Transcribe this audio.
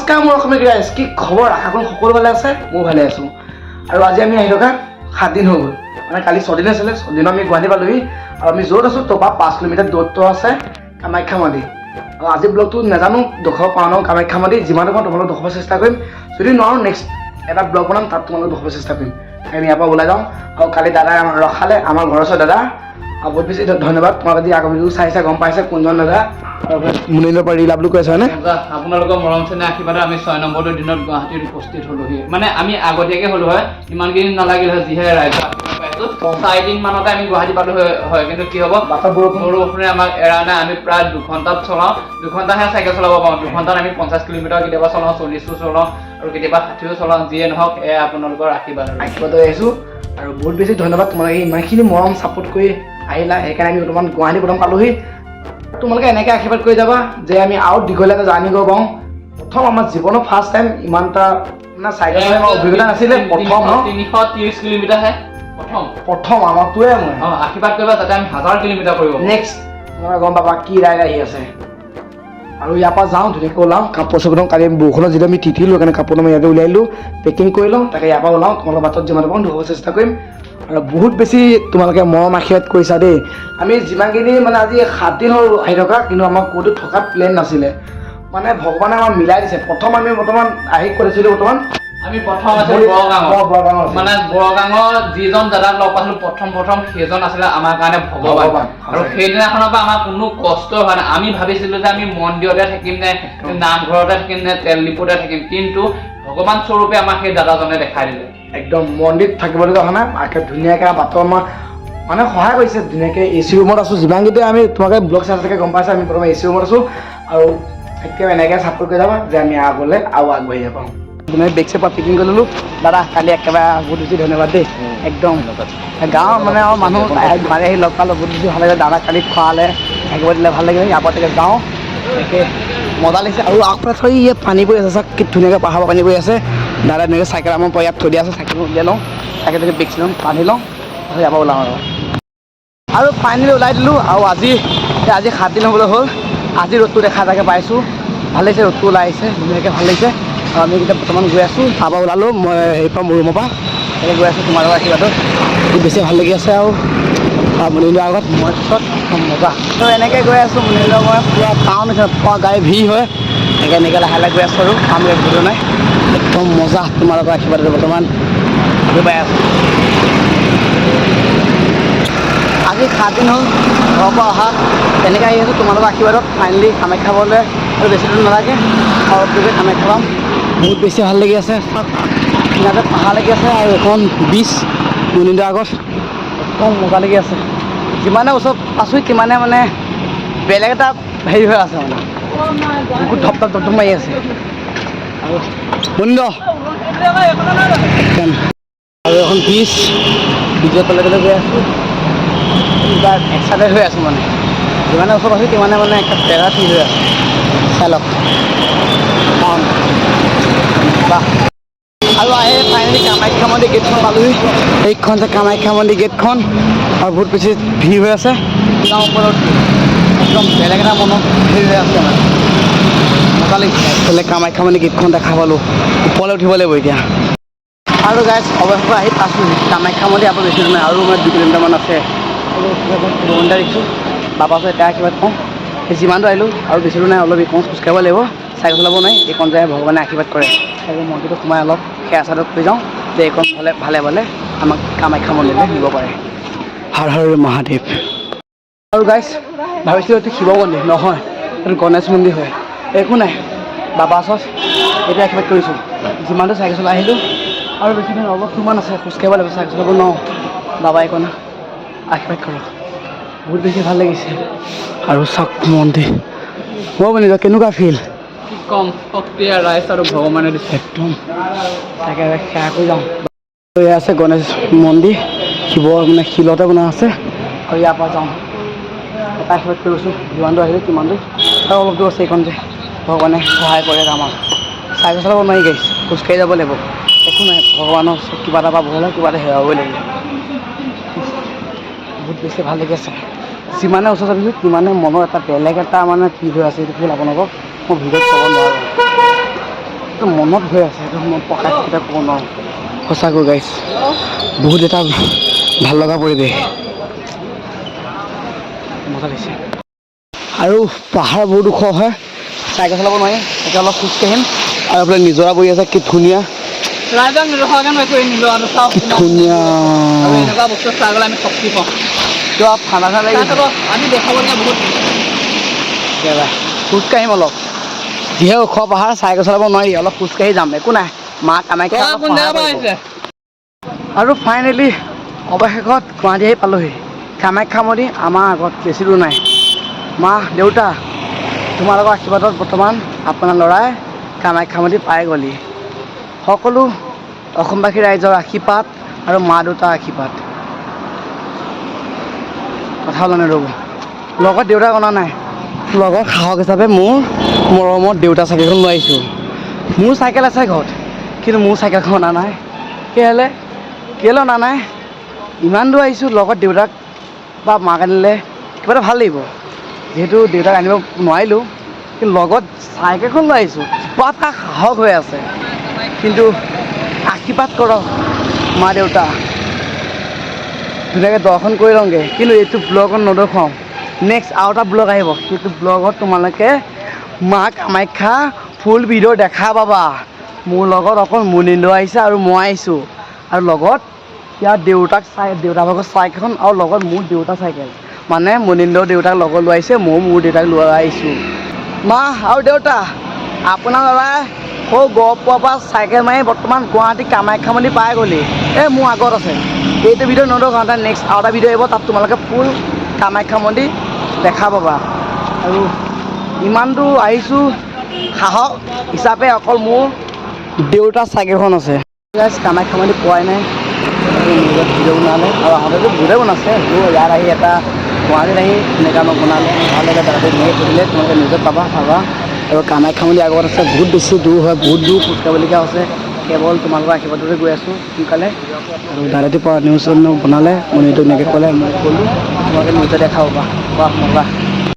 নমস্কাৰ মোৰ অসমীয়া ৰাইজ, কি খবৰ? আশা কৰোঁ সকলো ভালে আছে। ময়ো ভালে আছোঁ। আৰু আজি আমি আহি থকা 7 দিন হৈ গ'ল, মানে কালি 6 দিন আছিলে। 6 দিনত আমি গুৱাহাটী পালোহি আৰু আমি য'ত আছোঁ তাৰপৰা 5 কিলোমিটাৰ দূৰত্ব আছে কামাখ্যা মন্দিৰ। আৰু আজি ব্লগটো নাজানো দেখুৱাব পাৰোঁ ন কামাখ্যা মন্দিৰ, যিমানটো পাৰোঁ তোমালোক দেখুৱাব চেষ্টা কৰিম। যদি নোৱাৰোঁ, নেক্সট এটা ব্লগ বনাম, তাত তোমালোক দেখুৱাব চেষ্টা কৰিম। আমি ইয়াৰ পৰা ওলাই যাওঁ। আৰু কালি দাদাই আমাক ৰখালে, আমাৰ ঘৰৰ ওচৰৰ দাদা, আৰু বহুত বেছি ধন্যবাদ। তোমালোকে যদি আগৰ ভিডিঅ' চাইছা, গম পাইছে কোনজন দাদা। আৰু মুনিন্দৰ পৰা ৰিল আপলোড কৰি আছে, হয়নে? মজা। আপোনালোকৰ মৰম চেনেহ আশীৰ্বাদত আমি 6 নম্বৰটো দিনত গুৱাহাটীত উপস্থিত হলোহি। মানে আমি আগতীয়াকে হলো হয়, ইমান কেইদিন নালাগিল হয়। যিহে ৰাইজৰ আশীৰ্বাদ পাইছো, 4 দিন মানতে আমি গুৱাহাটী পালো হয়। কিন্তু কি হ'ব, বাটত বৰষুণ। বৰষুণে আমাক এৰা নাই। আমি প্ৰায় 2 ঘণ্টাত চলাওঁ, 2 ঘণ্টাহে চাইকেল চলাব পাৰোঁ। 2 ঘণ্টাত আমি 50 কিলোমিটাৰ কেতিয়াবা চলাওঁ, 40ও চলাওঁ আৰু কেতিয়াবা 60ও চলাওঁ। যিয়ে নহওক, এয়া আপোনালোকৰ আশীৰ্বাদ আৰু। আশীৰ্বাদ লৈ আহিছোঁ আৰু বহুত বেছি ধন্যবাদ। তোমালোকে ইমানখিনি মৰম ছাপোৰ্ট কৰি আহিলা, সেইকাৰণে আমি বৰ্তমান গুৱাহাটী প্ৰথম পালোহি। তোমালোকে এনেকৈ আশীৰ্বাদ কৰি যাবা যে আমি আৰু দীঘলীয়া এটা জাৰ্ণি কৰিব পাৰোঁ। প্ৰথম আমাৰ জীৱনৰ ফাৰ্ষ্ট টাইম, ইমান এটা মানে চাইকেল চলাই আমাৰ অভিজ্ঞতা নাছিলে প্ৰথম ন। 330 কিলোমিটাৰহে প্ৰথম। প্ৰথম আমাৰটোৱে মই। অঁ, আশীৰ্বাদ কৰিবা যাতে আমি হাজাৰ কিলোমিটাৰ কৰিব পাৰোঁ। নেক্সট তোমালোকে গম পাবা কি ৰাইড আহি আছে। আৰু ইয়াৰ পৰা যাওঁ, ধুনীয়াকৈ ওলাওঁ। কাপোৰ চাপোৰ ধোওঁ। কালি বৰষুণত যেতিয়া আমি তিতিলোঁ, সেইকাৰণে কাপোৰ আমি ইয়াতে উলিয়াই দিলোঁ, পেকিং কৰি লওঁ। তাকে ইয়াৰ পৰা ওলাওঁ, তোমালোকৰ বাটত যিমান পাৰোঁ ধুব চেষ্টা কৰিম। আৰু বহুত বেছি তোমালোকে মৰম আশীৰ্বাদ কৰিছা দেই। আমি যিমানখিনি মানে আজি 7 দিন হ'ল আহি থকা, কিন্তু আমাৰ ক'তো থকা প্লেন নাছিলে, মানে ভগৱানে আমাক মিলাই দিছে। প্ৰথম আমি বৰ্তমান আহি ক'ত আছিলোঁ বৰ্তমান? আমি প্ৰথম আছিলো বৰগাঙত। বৰগাঙত আছিলোঁ। মানে বৰগাঙত যিজন দাদাক লগ পাইছিলো প্ৰথম প্ৰথম, সেইজন আছিলে আমাৰ কাৰণে ভগৱান। ভগৱান, আৰু সেইদিনাখনৰ পৰা আমাৰ কোনো কষ্ট হোৱা নাই। আমি ভাবিছিলো যে আমি মন্দিৰতে থাকিম নে নামঘৰতে থাকিম নে তেল ডিপুতে থাকিম, কিন্তু ভগৱান স্বৰূপে আমাক সেই দাদাজনে দেখাই দিলে। একদম মন্দিৰত থাকিবলগীয়া হোৱা নাই। একে ধুনীয়াকৈ বাটৰ আমাৰ মানে সহায় কৰিছে। ধুনীয়াকৈ এ চি ৰুমত আছোঁ। যিমানকেইটা আমি তোমালোকে ব্লগ চাই চাগে গম পাইছা, আমি প্ৰথমে এ চি ৰুমত আছোঁ। আৰু একেবাৰে এনেকৈ ছাপোৰ্ট কৰি যাবা যে আমি আগলৈ আৰু আগবাঢ়ি যাব পাৰোঁ। তুমি বেগ চেগ পেকিং কৰি ল'লোঁ। দাদা, কালি একেবাৰে বহুত বেছি ধন্যবাদ দেই। একদম গাঁৱৰ মানে আৰু মানুহ মাৰি আহি লগ পালোঁ, বহুত বেছি ভাল লাগিলে। দাদা কালি খোৱালে, থাকিব দিলে, ভাল লাগিলে। ইয়াৰ পৰা যাওঁ, তাকে মজা লাগিছে। আৰু আগফালে থৈ ইয়াত পানী পৰি আছে, চাওক কি ধুনীয়াকৈ পাহাৰৰ পানী পৰি আছে। দাদা ধুনীয়াকৈ চাইকেল আমাৰ পৰা ইয়াত থৈ দিয়া আছে, চাইকেল উলিয়াই লওঁ। চাইকেল বেগ চেগ বান্ধি লওঁ, তাৰপিছত ইয়াৰ পৰা ওলাওঁ। আৰু ফাইনেলি ওলাই দিলোঁ। আৰু আজি এই আজি 7 দিন হ'বলৈ হ'ল। আজি ৰ'দটো দেখা তাকে পাইছোঁ, ভাল লাগিছে। ৰ'দটো ওলাই আহিছে ধুনীয়াকৈ, ভাল লাগিছে। আৰু আমি এতিয়া বৰ্তমান গৈ আছোঁ। তাৰপৰা ওলালোঁ মই হেৰিৰ পৰা, মোৰ ৰুমৰ পৰা তেনেকৈ গৈ আছোঁ। তোমালোকৰ আশীৰ্বাদত বহুত বেছি ভাল লাগি আছে। আৰু মুনিন্দৰ আগত, মই পিছত, একদম মজা। তো এনেকৈ গৈ আছোঁ মুনিন্দৰ মই, পূৰা টাউন হৈছে, পূৰা গাড়ী ভিৰ হয়। এনেকৈ এনেকৈ লাহে লাহে গৈ আছোঁ আৰু কাম বেছি নাই। একদম মজা, তোমালোকৰ আশীৰ্বাদত বৰ্তমান গৈ পাই আছোঁ। আজি 7 দিন হ'ল ঘৰৰ পৰা অহা, তেনেকৈ আহি আছোঁ তোমালোকৰ আশীৰ্বাদত। ফাইনেলি কামাখ্যা পাবলৈ আৰু বেছি দূৰ নালাগে, অলপ দূৰ গৈ কামাখ্যা পাম। বহুত বেছি ভাল লাগি আছে। চাওক, কিনাৰতে পাহাৰ লাগি আছে আৰু এখন ব্ৰিজ মুনিন্দৰ আগত, একদম মজা লাগি আছে। যিমানে ওচৰত পাইছোঁ, তিমানে মানে বেলেগ এটা হেৰি হৈ আছে, মানে বহুত ধপ ধপ ধপ ধপ মাৰি আছে। আৰু মুনিন্দ আৰু এখন ব্ৰিজ, ব্ৰিজৰ তলে তলে গৈ আছোঁ। কিবা এক্সাইটেড হৈ আছোঁ, মানে যিমানে ওচৰত আছোঁ তিমানে মানে একটা টেৰা ফিল হৈ আছে। চাই লওক টাউন, বাহ। আৰু আহি ফাইনেলি কামাখ্যা মন্দিৰ গেটখন পালোহি। এইখন যে কামাখ্যা মন্দিৰ গেটখন, আৰু বহুত বেছি ভিৰ হৈ আছে। যাওঁ ওপৰত, একদম বেলেগ এটা মনত ভিৰ হৈ আছে, মানে মজা লাগিছে। এইফালে কামাখ্যা মন্দিৰ গেটখন দেখা পালোঁ, ওপৰলৈ উঠিব লাগিব এতিয়া। আৰু গাইজ, অৱশেষত আহি পাইছোঁ কামাখ্যা মন্দিৰ। আকৌ বেছি দূৰ নাই আৰু, মানে 2 কিলোমিটাৰমান আছে। মন্দিৰ দেখিছোঁ, বাবা ওচৰত এতিয়া আশীৰ্বাদ কওঁ। সেই যিমানটো আহিলোঁ আৰু বেছি দূৰ নাই, অলপ এইকণ খোজকাঢ়িব লাগিব, চাইকেল চলাব নোৱাৰি। এইকণ যায় ভগৱানে আশীৰ্বাদ কৰে। আৰু মন্দিৰটো সোমাই অলপ সেৱা চাদৰ কৰি যাওঁ যে এইকণ ভালে ভালে ভালে আমাক কামাখ্যা মন্দিৰলৈ নিব পাৰে। হৰ হৰ মহাদেৱ। আৰু গাইজ, ভাবিছিলোঁ এইটো শিৱ মন্দিৰ, নহয়, এইটো গণেশ মন্দিৰ হয়। একো নাই, বাবা ওচৰত এতিয়া আশীৰ্বাদ কৰিছোঁ। যিমানটো চাইকেল চলাই আহিলোঁ, আৰু বেছি দিন অলপ কিমান আছে, খোজকাঢ়িব লাগিব, চাইকেল চলাব নোৱাৰোঁ। বাবা এইকণ আশীৰ্বাদ কৰক, বহুত বেছি ভাল লাগিছে। আৰু চাওক মন্দিৰ। মই বনিল কেনেকুৱা ফিল? কি কম, শক্তি আৰু ৰাইজ আৰু ভগৱানে দিছে। একদম তাকে সেৱা কৰি যাওঁ। এয়া আছে গণেশ মন্দিৰ, শিৱ মানে শিলতে বনোৱা আছে। আৰু ইয়াৰ পৰা যাওঁ, এটা আশীৰ্বাদ কৰিছোঁ। যিমান দূৰ আহিলোঁ তিমান দূৰ আৰু অলপ দূৰ আছে। এইখন যে ভগৱানে সহায় কৰে আমাক। চাইকেল চলাব নোৱাৰি গাইছ, খোজকাঢ়ি যাব লাগিব। একো নাই, ভগৱানৰ ওচৰত কিবা এটা পাব হ'লে কিবা এটা হেৰুৱাবই লাগিব। বহুত বেছি ভাল লাগি আছে। যিমানে ওচৰত চাপিছোঁ, তিমানে মনৰ এটা বেলেগ এটা মানে ফিল হৈ আছে। এইটো ফিল আপোনালোকক মই ভিডিঅ'ত ক'ব নোৱাৰোঁ। এইটো মনত হৈ আছে, সেইটো মই প্ৰকাশ কেতিয়াও ক'ব নোৱাৰোঁ। সঁচাকৈ গাইছ, বহুত এটা ভাল লগা পৰিৱেশ, মজা লাগিছে। আৰু পাহাৰ বহুত ওখ হয়, চাইকেল চলাব নোৱাৰি, এতিয়া অলপ খোজকাঢ়িম। আৰু এইফালে নিজৰা বৈ আছে, কি ধুনীয়া! ৰাইজক নেদেখুৱাকৈ মই একো নিলো আৰু চাওক। কি ধুনীয়া! আৰু এনেকুৱা বস্তু চাই গ'লে আমি শক্তি পাওঁ। কিবা ঠাণ্ডা ঠাণ্ডা লাগি তাত আমি দেখাবলগীয়া বহুত। একেবাৰে খোজকাঢ়িম অলপ, যিহে ওখ পাহাৰ, চাইকেল চলাব নোৱাৰি, অলপ খোজকাঢ়ি যাম। একো নাই, মা কামাখ্যা অলপ কোন সহায় জেগাৰ পৰা কৰিব। আহিছে? আৰু ফাইনেলি অৱশেষত গুৱাহাটী আহি পালোহি। কামাখ্যা মন্দিৰ আমাৰ আগত, বেছি দূৰ নাই। মা দেউতা, তোমালোকৰ আশীৰ্বাদত বৰ্তমান আপোনাৰ ল'ৰাই কামাখ্যা মন্দিৰ পাই গ'লি। সকলো অসমবাসী ৰাইজৰ আশীৰ্বাদ আৰু মা দেউতাৰ আশীৰ্বাদ। কথা ওলোৱা নাই, ৰ'ব। লগত দেউতাক অনা নাই, লগত সাহস হিচাপে মোৰ মৰমত দেউতা চাইকেলখন লৈ আহিছোঁ। মোৰ চাইকেল আছে ঘৰত, কিন্তু মোৰ চাইকেলখন অনা নাই। কেলৈ, কেলৈ অনা নাই? ইমান দূৰ আহিছোঁ, লগত দেউতাক বা মাক আনিলে কিবা এটা ভাল লাগিব। যিহেতু দেউতাক আনিব নোৱাৰিলোঁ, কিন্তু লগত চাইকেলখন লৈ আহিছোঁ, কিবা এটা সাহস হৈ আছে। কিন্তু আশীৰ্বাদ কৰক মা দেউতা। ধুনীয়াকৈ দৰ্শন কৰি লওঁগৈ, কিন্তু এইটো ব্লগত নদৰ্শাওঁ। নেক্সট আৰু এটা ব্লগ আহিব, সেইটো ব্লগত তোমালোকে মা কামাখ্যা ফুল ভিডিঅ' দেখা পাবা। মোৰ লগত অকল মুনীন্দ্ৰ আহিছে আৰু মই আহিছোঁ, আৰু লগত ইয়াৰ দেউতাক চাই, দেউতাৰ ভাগৰ চাইকেলখন আৰু লগত মোৰ দেউতাৰ চাইকেল। মানে মুনীন্দ্ৰ দেউতাক লগত লৈ আহিছে, ময়ো মোৰ দেউতাক লৈ আহিছোঁ। মা আৰু দেউতা, আপোনাৰ ল'ৰাই সৌ গহপুৰৰ পৰা চাইকেল মাৰি বৰ্তমান গুৱাহাটী কামাখ্যা মন্দিৰ পাই গ'লি। এই মোৰ আগত আছে। এইটো ভিডিঅ' নদৰ্শাওঁ, তাৰ নেক্সট আৰু এটা ভিডিঅ' আহিব, তাত তোমালোকে ফুল কামাখ্যা মন্দিৰ দেখা পাবা। আৰু ইমান দূৰ আহিছোঁ, সাহস হিচাপে অকল মোৰ দেউতাৰ চাইকেলখন আছে। গাইছ, কামাখ্যা মন্দিৰ পোৱাই নাই। নিউজত ভিডিঅ' বনালে আৰু আহোঁতেতো বহুতে বনাইছে। হ'লেও ইয়াত আহি এটা গুৱাহাটীত আহি ধুনীয়াকৈ আমাক বনালে, ভাল লাগে। দাদাটো ধুনীয়াকৈ সুধিলে, তোমালোকে নিউজত পাবা, চাবা। আৰু কামাখ্যা মন্দিৰ আগত আছে, বহুত বেছি দূৰ হয়, বহুত দূৰ খোজকাঢ়িবলগীয়া হৈছে। কেৱল তোমালোকৰ আশীৰ্বাদতে গৈ আছোঁ সোনকালে। আৰু দাদাটি পৰা নিউজ বনালে, মনিটো ধুনীয়াকৈ ক'লে, মই ক'লোঁ, তোমালোকে নিউজত দেখা পাবা। বাহ, মজা!